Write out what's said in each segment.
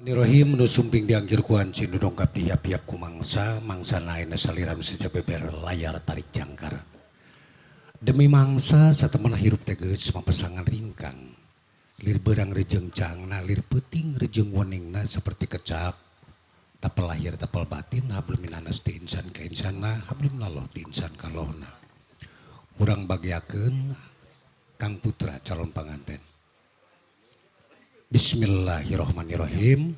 Rohim nu sumping dianggir ku anjeun nu dongkap dihiap-hiap ku mangsa, mangsa ayeuna saliram seja beber layar tarik jangkar. Demi mangsa satemena hirup teh geus mapasangan ringkang. Lir beurang rejeung caangna, lir peuting rejeung weningna seperti kecak. Tapel lahir tapel batin, hablum minanas ti insan ka insanna, hablum minallah ti insan ka Allahna. Urang bagiakeun Kang Putra calon panganten. Bismillahirrahmanirrahim.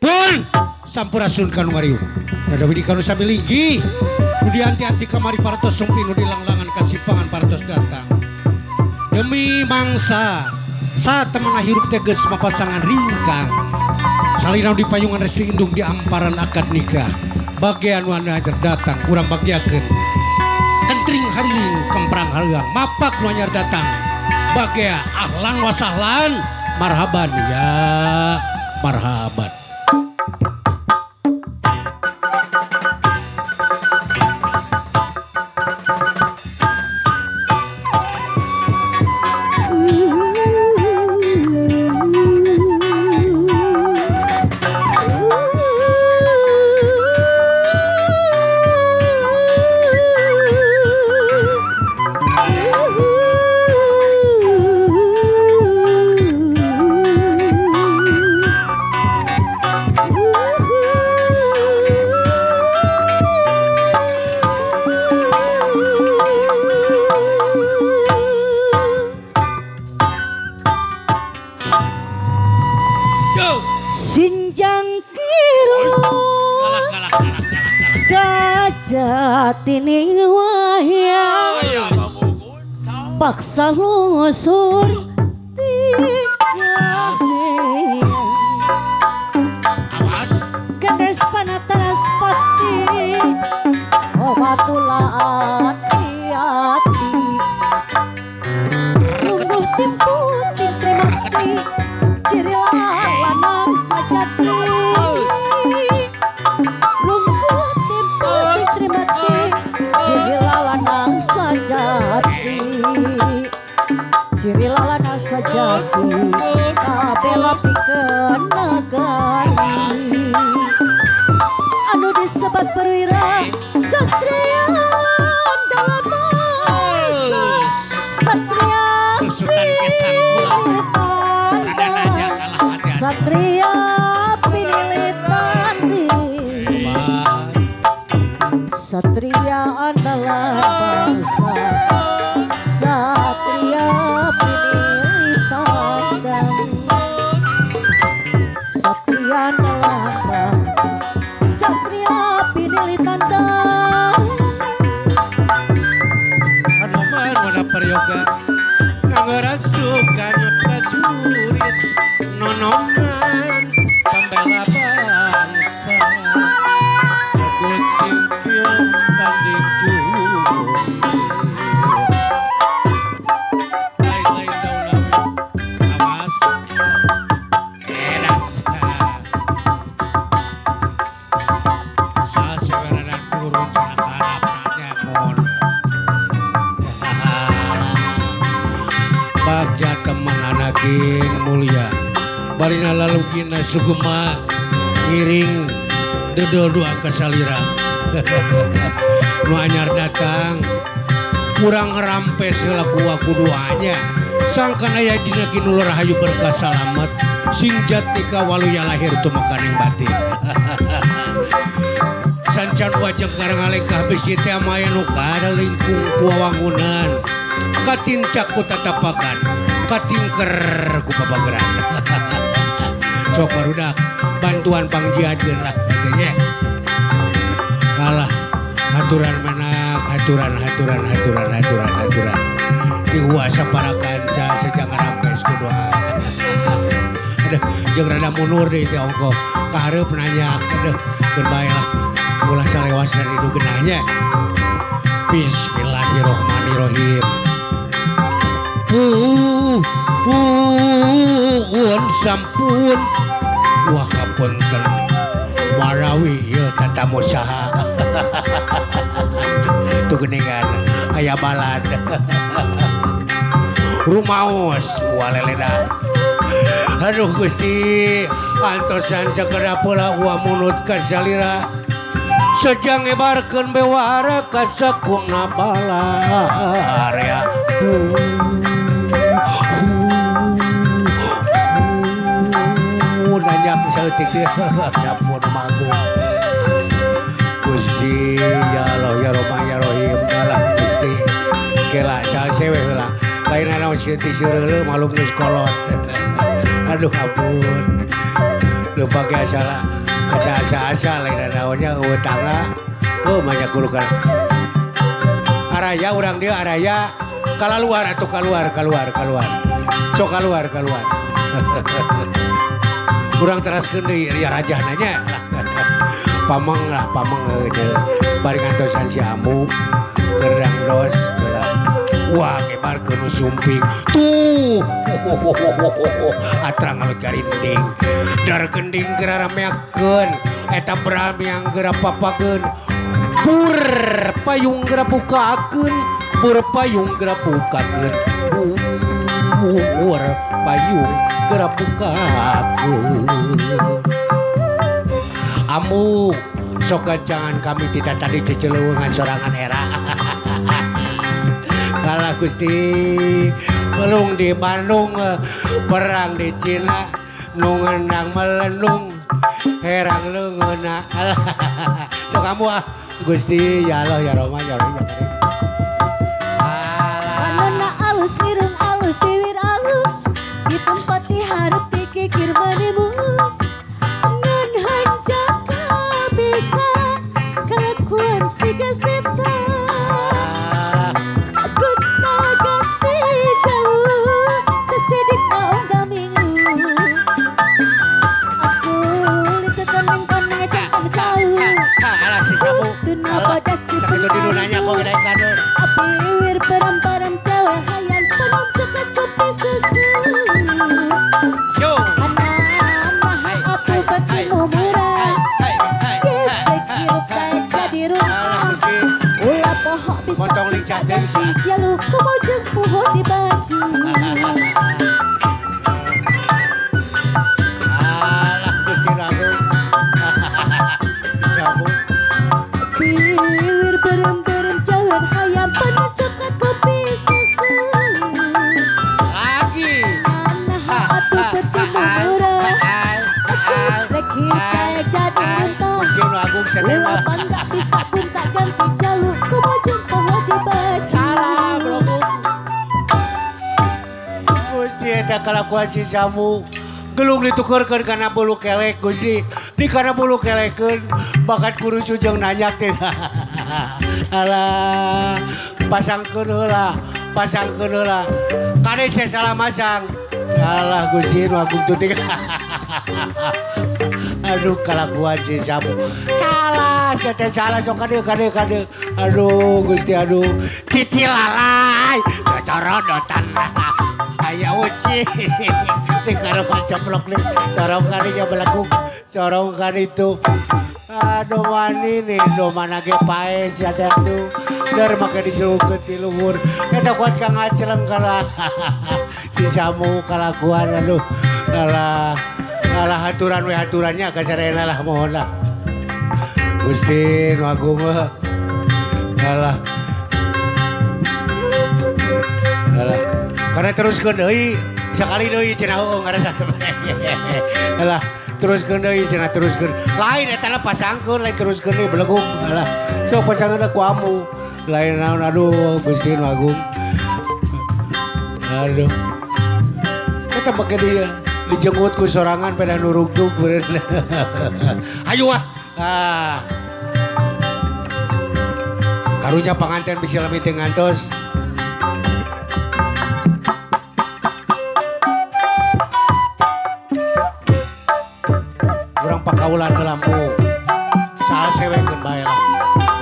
Pun sampurasun kanu ngariung. Rada widi kanu sami linggih. Nu dianti-anti kamari parantos sumping nu dilanglangan kasimpangan parantos datang. Demi mangsa satemena hirup teh geus mapasangan ringkang. Salira di payungan restu indung di amparan akad nikah. Bagian nu anyar datang urang bagiakeun. Kentring hariling kemprang haleang mapak nu anyar datang. Bagea ahlan wasahlan marhaban ya marhaban. Sinjang kiro sajatine wayang paksa lungsur Awas. Kedes panataras pati obatula ati-ati lungguh timpu tingkrimati ciri lanang sajati lungguh timpu tingkrimati ciri lanang sajati ciri lanang sajati kabela pikeun nagari anu disebat perwira satria dalam masa satria Susutan kesang kula. Rada nanya kalah hati-hati. Satria pinili tanding satria andalan bangsa satria pinili tandang satria andalan bangsa satria pinili tandang. Anoman wana peryoga ngangorasukan prajurit nonoman pembela bangsa sebut singkil tanding jurit lain-lain daun awas edas saseweranan turun cenah karapna mun. Bagja teman anaking mulia barina lalugina sugema ngiring dedel dua kasalira nu anyar datang kurang ngerampes heula ku kuduanya sangkan aya dina kinulur rahayu berkah salamet sing jatika waluya lahir tumekaning batin. Sancan wajeng karangalengkah besi teh maya nu kada lingkung ku wangunan katincak ku tatapakan katingker ku papageran. Sok barudak bantuan pangjiadkeun lah katanya kalah aturan menak aturan aturan aturan aturan aturan dihuasa para kanca sejak ngarampes ku doa. Aduh jeung rada mundur deui teh ongkoh kahareup nanya aduh keun bae lah ulah salewas dari nu genahnya. Bismillahirrahmanirrahim. Pun sampun wah kapunten marawi ieu tatamu saha tuh geuningan aya balad rumaos waleleda. Aduh Gusti Antosan sakedap heula uwa munut ka salira. Sejang ngebarkeun bewara ka sakuna balarea. Nanyak saeutik teh sampun magung. Gusti ya Allah ya Rahman ya Rahim alah Gusti. Kela salse we heula. Lain naon seutik seureuleuh malum geus kolot. Aduh ampun. Lupa ge asal asa-asa lain naonnya eueuh tangga. Oh banyak guru kan. Araya urang dieu araya kalaluar atuh kaluar kaluar kaluar. Sok kaluar kaluar. Urang teraskeun deui ya raja nanya. Pameng lah pameng deui. Bari ngantosan si Ambu keur dangdos heula. Wah ngebarkeun nu sumping. Tuh. Atrang alut garinding. Dar gending keur rameakeun. Eta bramiang geura papakeun. Bur payung geura bukakeun. Bur payung geura bukakeun. Bur payung geura bukakeun. Amu sok jangan kami tidak tadi ceceleungan sorangan era. Kalah Gusti melung di Bandung perang di Cina nu ngendang melendung herang leungeunna. Sok kamu ah Gusti ya Allah ya Rahman ya Rahim. Panonna alus irung alus bibir alus di tempat diharap dikikir manimus ngan hanjaka bisa kelakuan siga setan gonta ganti jauh kesidik mau gamingu aku lihat koneng koneng centang jauh Alah si sabu. Tuna badas di Sakitu di nanya kok gede kade. Apiwir perem-perem cewek hayang penom coklat kopi susu. Yo. Anak aku batimu murah. Geblek hirup kayak jadi Alah rumah. Gusti. Ulah pohok bisa Potong lincah deui ganti jalu kumojeng puhun di baju. Alah Gusti Ragu. Sabu. Biwir berem-berem cewek hayang penom coklat kopi susu. Lagi. Anak aku batimu murah. Geblek hirup kayak jadi runtah. Gusti nu agung setan Ulah bangga bisa pun tak ganti jalur kumojeng pohon di baju. Salah belum. Gusti eta kalakuan si Samu. Gelung ditukerkeun kana bulu kelek Gusti. Di kana bulu kelekeun bakat kurusu jeung nanyak teh. Alah, pasangkeun heula, pasangkeun heula. Kade saya salah masang. Alah Gusti nu agung tutik. Aduh kalakuan si Samu. Salah, sia teh salah sok kade kade kade. Aduh Gusti aduh. Cicil lalai, corodotan. Aya uci. Di karokan coplok nih, corong kali nya belaku, corong kali itu. Aduh mani nih, do mana ge pae sia teh tuh. Der make dijukeun ti luhur. Eta kuat ka ngaceleng kalah. Si Samu kalakuan aduh. Alah, alah aturan we aturannya ka sarena lah mohon lah. Gusti nu agung mah. Alah. Alah. Karena teruskeun deui sakali deui cenah heueuh ngarasa. Alah, teruskeun deui cenah teruskeun. Lain eta lah pasangkeun lain teruskeun deui beleguk. Alah, sok pasangan ku amu. Lain naon aduh Gusti nu agung. Aduh. Eta make dia dijenggut ku sorangan pada nurugdug bener. Hayu ah. Ah. Karunya panganten bisi lami teu ngantos. Urang pakaulan ke lampu. Sasewekeun bae lah.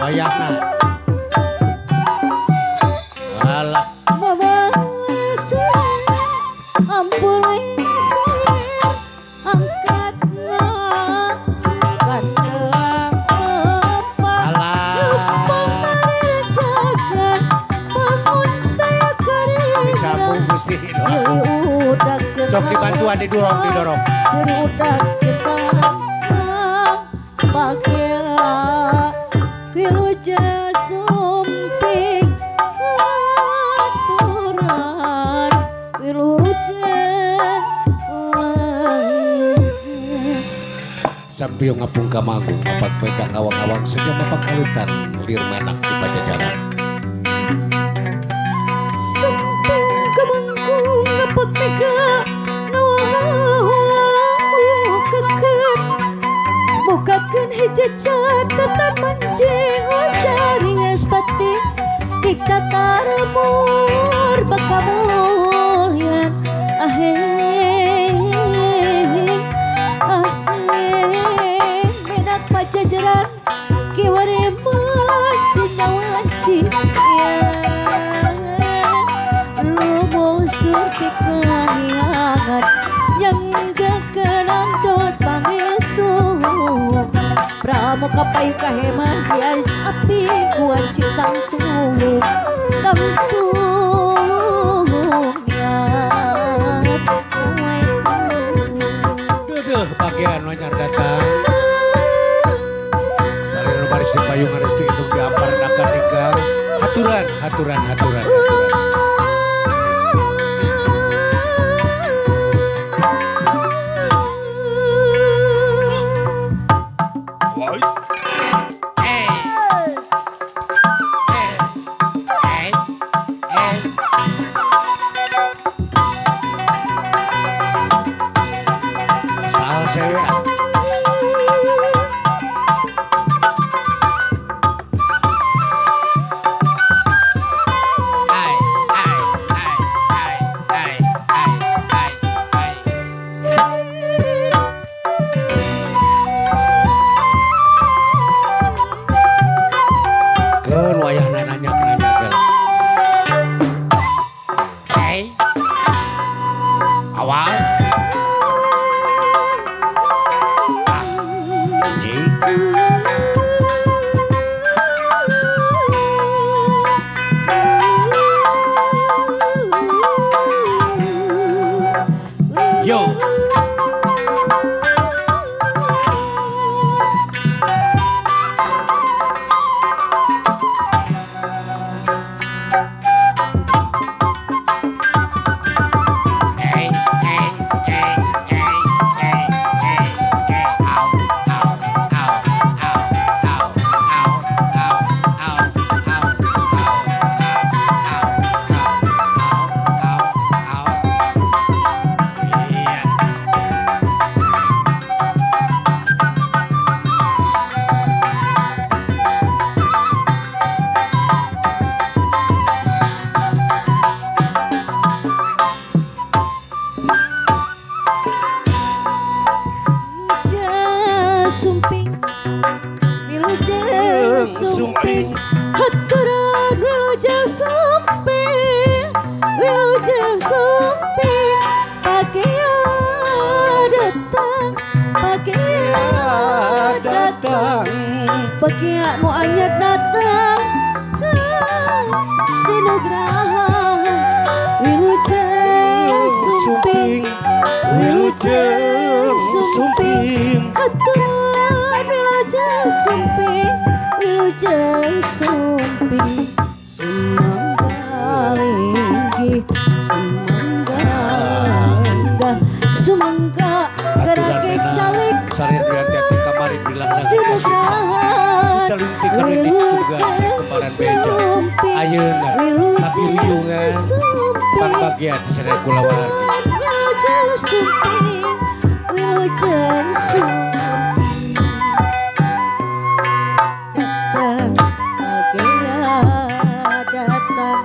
Wayahna. Alah. Mama ampun lingsir angkat ngangkat apa Alah. Samu Gusti. Sok dibantuan didorong didorong. Seri udah kita bahagia wilujeng sumping aturan wilujeng langgeng. Sampiung ngapung ka manggung ngapak mega ngawang-awang seja mapakalitan lir menak di pajajaran. Sumping kamanggung ngapak mega ngawang-awang mukakeun mukakeun hiji catatan mancing jaringan pati diktatar mur bakamulyan aheng aheng menak pajajaran kiwari macindawanci ya lumosur kekaniangan yang gegenandot pangestu pramuka payu kaheman bias api kuanci tangtung tangtung ya Dedeh bagian anyar datang. Salira baris di payung restu indung diamparan akad nikah. Haturan haturan haturan haturan. Saha sewe ah. Keun wayahna nanya-nanya geula. Awas. Ah, anjing. Yo. Wilujeng sumping wilujeng sumping haturan wilujeng sumping wilujeng sumping pagia datang pagia datang pagia nu anyar datang ka sinugraha wilujeng sumping wilujeng sumping aturan wilujeng sumping wilujeng sumping sumangga linggih sumangga lenggah sumangga gerake calik Sari hati-hati kamari bilang sinugrahan Kita lunti surga kembaran beja. sumping Ayeuna wilujeng kapiruyungan sumping pangbagian sere kulawargi. Wilujeng sumping wilujeng sumping datang pagia datang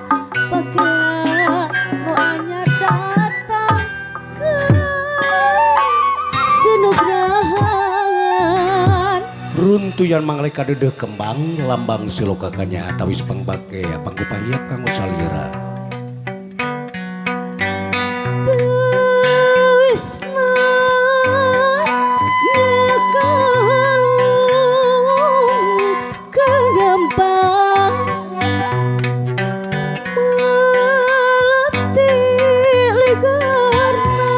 pagia nu anyar datang ke sinugrahan. Runtuyan mangleka dedeh kembang lambang siloka kanya atawis pangbake panggupahiap kanggo salira. Wisna nyakalung kegempang melati ligarna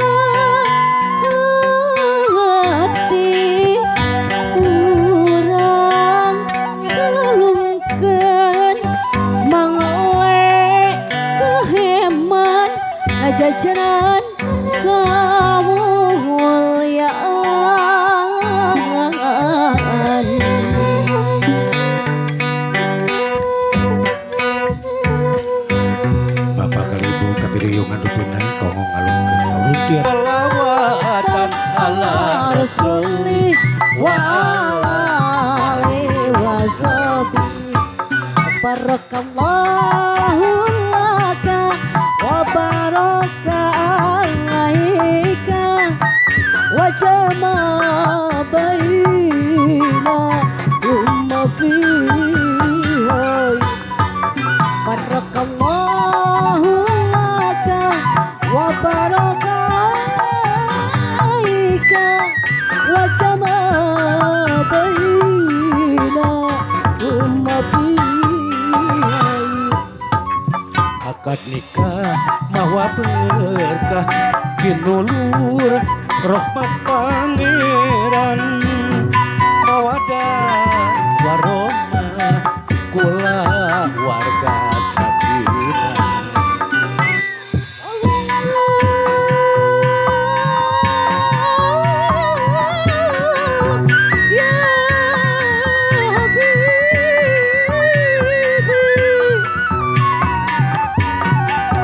ala rasuli wa ala alihi washabi. Barakallahu laka wa baraka alaika wa jama baina umma fiha. Barakallahu laka wa baraka alaika wa jama baina umma fiha. Akad nikah mawa berkah kinulur rahmat pangeran mawadah warahmah kula warga sakinah. Ya Habibi.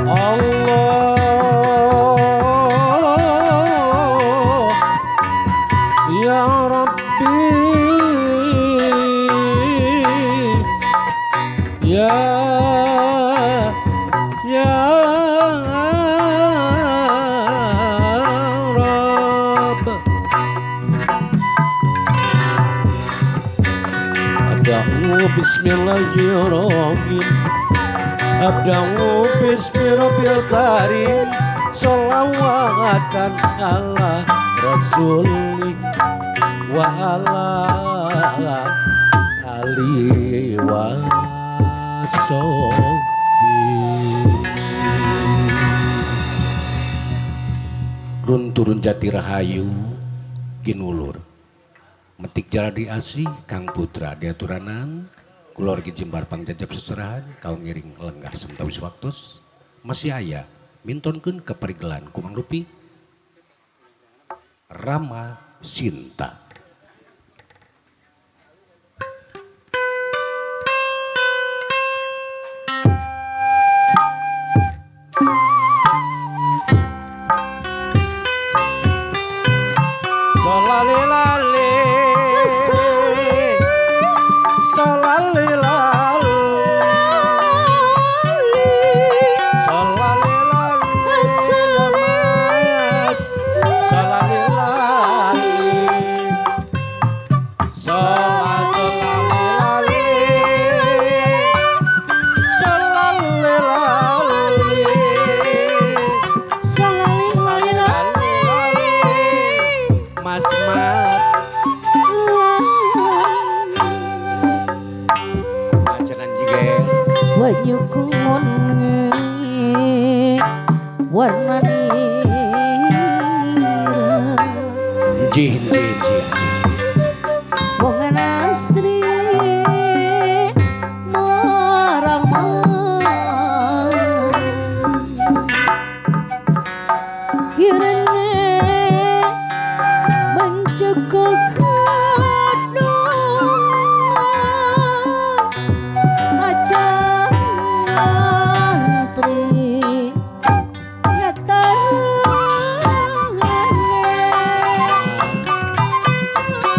Allah ya Rabbi ya ya Rabb. Abda'u bismillahirrahmanirrahim. Abda'u bismi rabbil karim. Sholawatan ala rasuli wa ala alihi wa sahbihi. Run turun jati rahayu ginulur metik jaladi asih Kang Putra diaturanan keluarga Jembar pangjajab seserahan kaum ngiring lenggah samtawis waktos masih aya mintonkeun keperigelan kumang rupi Rama Sinta. Solalilali solalilali solalilali mas solalilali solalilali solalilali solalilali mas mas Ajaran jiger Banyu kungun warna jih jih jih wong asri marang marang irene mencekok kadung aja ngantri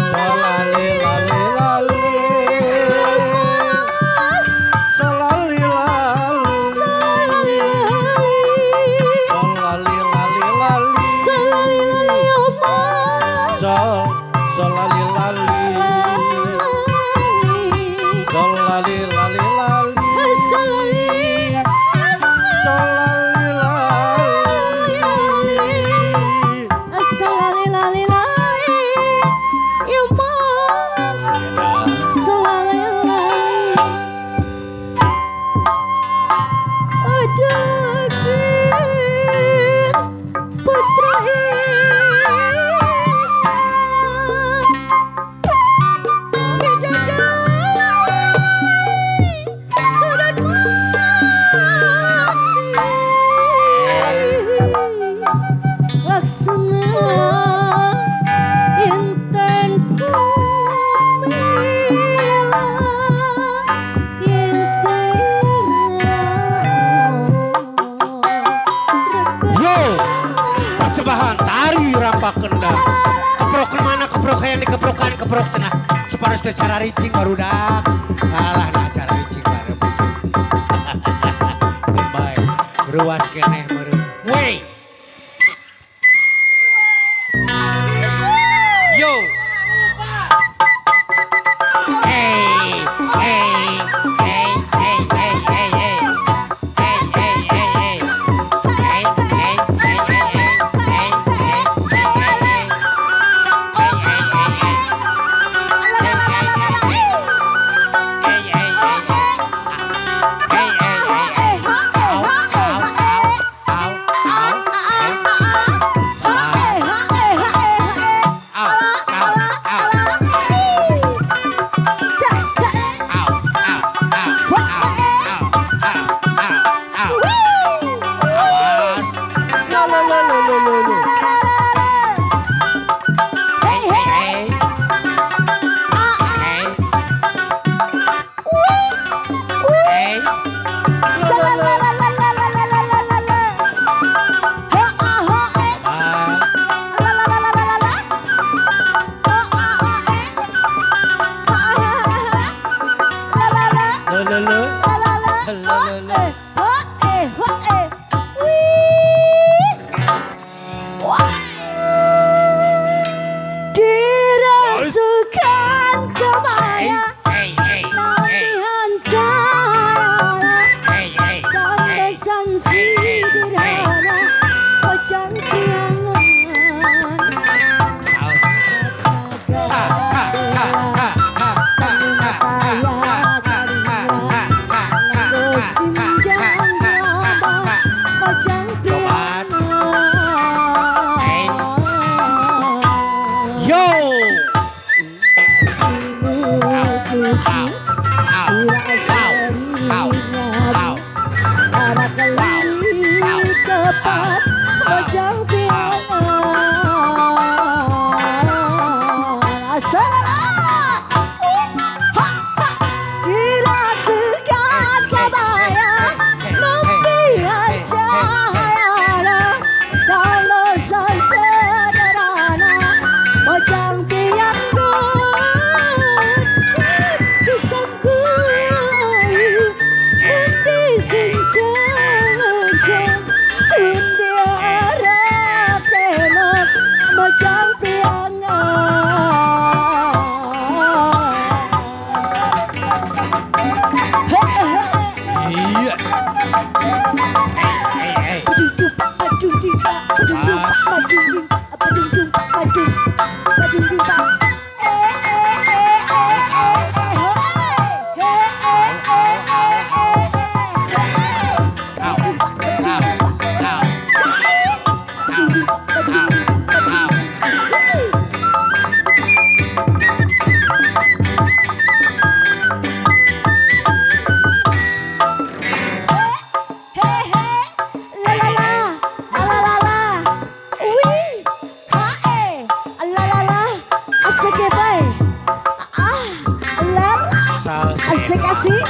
solalilali solalilali solalilali sol solalilali solalilali solalilali Laksana intan kumila yen sirah. Yo, persembahan tari rampak kendang. keprok cenah supados teu cararicing barudak. Alah nah cararicing bareng. Keun bae. Ruas keneh meureun. Wey. Yo. Hey, hey, hey, hey, hey, hey, hey. Hey, hey, hey, hey. Hey, hey, hey, hey, hey. Hey, hey, hey, hey, hey. Hey, hey, hey, hey. Hey, hey, hey, hey. Hey, hey, hey, hey. Au, au, au, au, au, au, au, au, au, au, au, au, au, au, au. Awas. Hey, hey, hey. Hey. Hey. Ah. Lo lo lo. Lo lo lo. Dirasukan kemaya Hey, hey, hey, Latihan cara hey, hey, hey. Landasan sederhana Pocong piangan Saus. Ha, ha, ha, ha, ha, ha, ha, ha, ha, ha, ha, ha, Sinjang lama Pocong Tobat. piangan Hey. Yo. Ibu kucing Au, au, au, au. Para kali kepat Pocong piangan Asalala Ha, ha. Dirasukan kebaya Membiar cahaya Dalasan sederhana Pocong piangan Disangkui Undi sinjang-jang Undi arak tenok Mojang piangan. He he. Iya. Hey, hey, hey. Au, au, au, au, au, au. Salsa. Asik asik,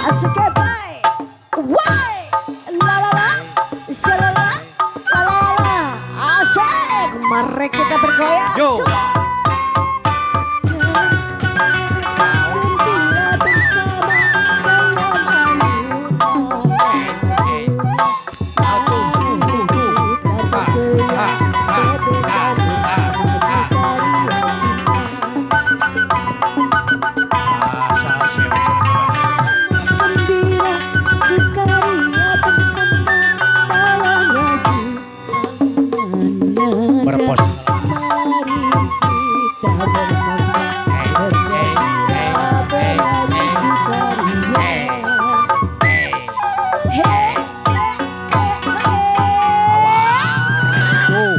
asik bye, why, la la la, shalala, la la la la, asik. Mari kita bergoyang. Yo. Gembira bersama dalam ayunan. Hey, hey. Ah, tuh, tuh, tuh, tuh. Ha, ha, ha, ha, ha, ha. Ah, salsa. Gembira sukaria bersama dalam lagu. Berpos. Mari kita bersama Hey, hey, hey, hey, berlagu hey, sukaria. hey, hey. Hey, hey, hey, hey. Awas. Tuh.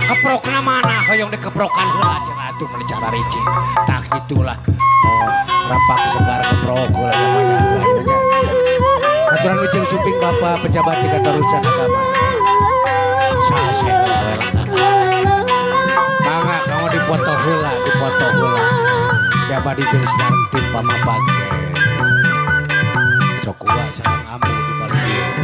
Keprokna mana hoyong dikeprokan heula cenah atuh meuni cararicing. Tah kitulah. Oh, rapak segar keprok heula namanya. Aturan ujung suping Bapak pejabat di kantor urusan agama. Salse heula we lah. Mangga kamu dipoto heula, dipoto heula. Diabadikeun sareng tim pamapage. Sok kuat sareng ambu di balik.